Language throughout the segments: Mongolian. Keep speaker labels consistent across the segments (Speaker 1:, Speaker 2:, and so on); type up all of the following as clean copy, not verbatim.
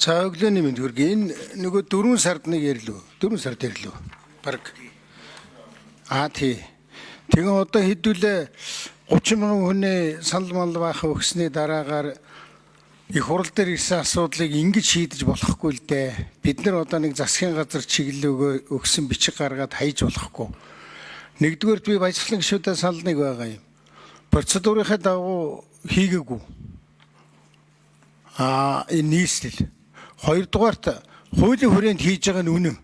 Speaker 1: За, өглөөний мэнд хүргэе. Энэ нөгөө 4 сард нэг ирлүү. 4 сард ирлүү. Бараг. Аа, тий. Тэгээ одоо хэдүүлээ 30 мянган хүний санал мал байх өгсөний дараагаар их хурал дээр ирсэн асуудлыг ингэж шийдэж болохгүй л дээ. Бид нар одоо нэг засгийн газар чиглэл өгсөн бичиг гаргаад хайж болохгүй. Нэгдүгээрт би баясгалан гишүүдээ санал нэг байгаа юм. Процедурынхаа дагуу хийгээгүй. Аа, энэ нийслэл. Хоёрдугаарт хуулийн хүрээнд хийж байгаа нь үнэн.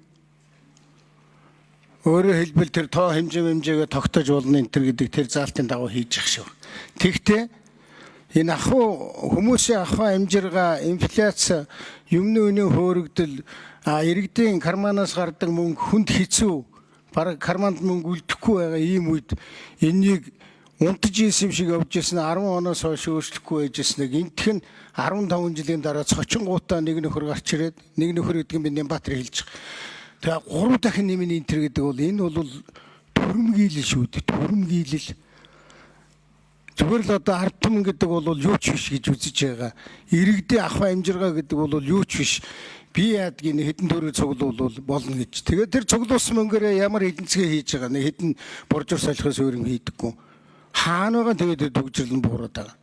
Speaker 1: Өөрөөр хэлбэл тэр тоо хэмжээгээ тогтоож болно энэ төр гэдэг тэр заалтын дагуу хийж явах шүү. Тэгтээ энэ ахуй хүмүүсийн ахуй амжиргаа, инфляц, юмны үнийн хөөрөгдөл, иргэдийн карманаас гардаг мөнгө хүнд хэцүү, бараг карманд мөнгө үлдэхгүй байгаа ийм үед энэнийг унтаж исэн юм шиг явж исэн 10 оноос хойш өөрчлөхгүй байж ирсэн нэг энтх нь 15 жилийн дараа цочингуудаа нэг нөхөр гарч ирээд, нэг нөхөр гэдэг нь би Нямбатар хэлж байгаа. Тэгээ 3 дахин нэмэн энэ төр гэдэг бол энэ бол төрөмгийлэл шүү дээ. Төрөмгийлэл. Зүгээр л одоо ард түмэн гэдэг бол юу ч биш гэж үзэж байгаа. Иргэдийн ахуй амжиргаа гэдэг бол юу ч биш. Би яадгийг хэдэн төгрөг цуглуул болно гэж. Тэгээд тэр цуглуулсан мөнгөөрөө ямар эдийн засгийг хийж байгаа, нэг хэдэн боржор солихоос өөр юм хийдэггүй. Хаана байгаа тэгээд тэр төгжрөл нь буураад байгаа.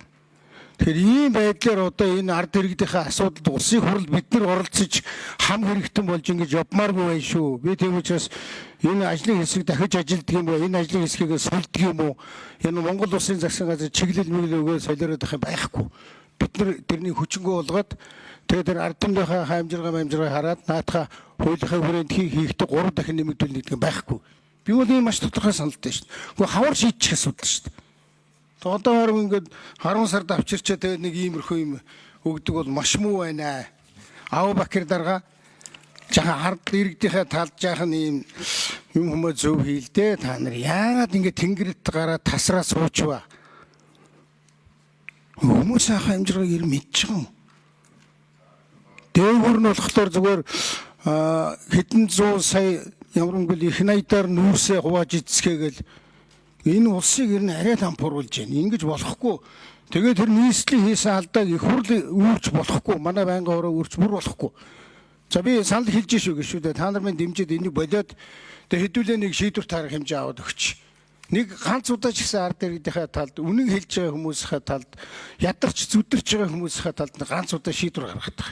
Speaker 1: Тэгэхээр ийм байдлаар одоо энэ ард иргэдийнхээ асуудалд улсын хурал бид нар оролцож хам хэрэгтэн болж ингэж явмааргүй байх шүү. Би тийм учраас энэ ажлын хэсэг дахиж ажилддаг юм уу? Энэ ажлын хэсгийг сулддаг юм уу? Энэ Монгол улсын засгийн газар чиглэл мэглэл өгөө солиороод байх юм байхгүй. Бид нар тэрний хүчингү болгоод тэгээд тэр ард түмнийхээ амжиргаа хараад наатаха хуулийнхаа хүрээнд хийхдээ 3 дахин нэмэгдүүлнэ гэдэг юм байхгүй. Би бол ийм маш тодорхой саналтай шүү дээ. Гэхдээ хавар шийдчих асуудал шүү дээ. Одоо харин ингээд 10 сард авчирчаа тэгээд нэг иймэрхүү юм өгдөг бол маш муу байна. Ав Бакир дарга жаахан ард иргэдийнхээ талд жаахан ийм юм хүмүү зөв хийлдэ. Та нар яагаад ингээд тэнгэрт гараад тасраа суучваа? Хүмүүс ахын амжиргааг ер мэдчих юм. Дээгүүр нь болохоор зүгээр хэдэн зуун сая ямар нэгэн их найдаар нүүрсээ хувааж эцгээгээл энэ улсыг ер нь арай л ампууруулж байна. Ингэж болохгүй. Тэгээд тэр нийслэлийн хийсэн алдааг их хурл үүрч болохгүй. Манай байнгын хороо үүрч бүр болохгүй. За, би санал хэлж шүү гэж шүү дээ. Та нар минь дэмжиж энийг болиод тэгээд хэдүүлээ нэг шийдвэр тарах хэмжээ аваад өгч. Нэг ганц удаа ч гэсэн ард иргэдийнхээ талд, үнэн хэлж байгаа хүмүүсийнхээ талд, ядарч зүдэрч байгаа хүмүүсийнхээ талд ганц удаа шийдвэр гаргадаг.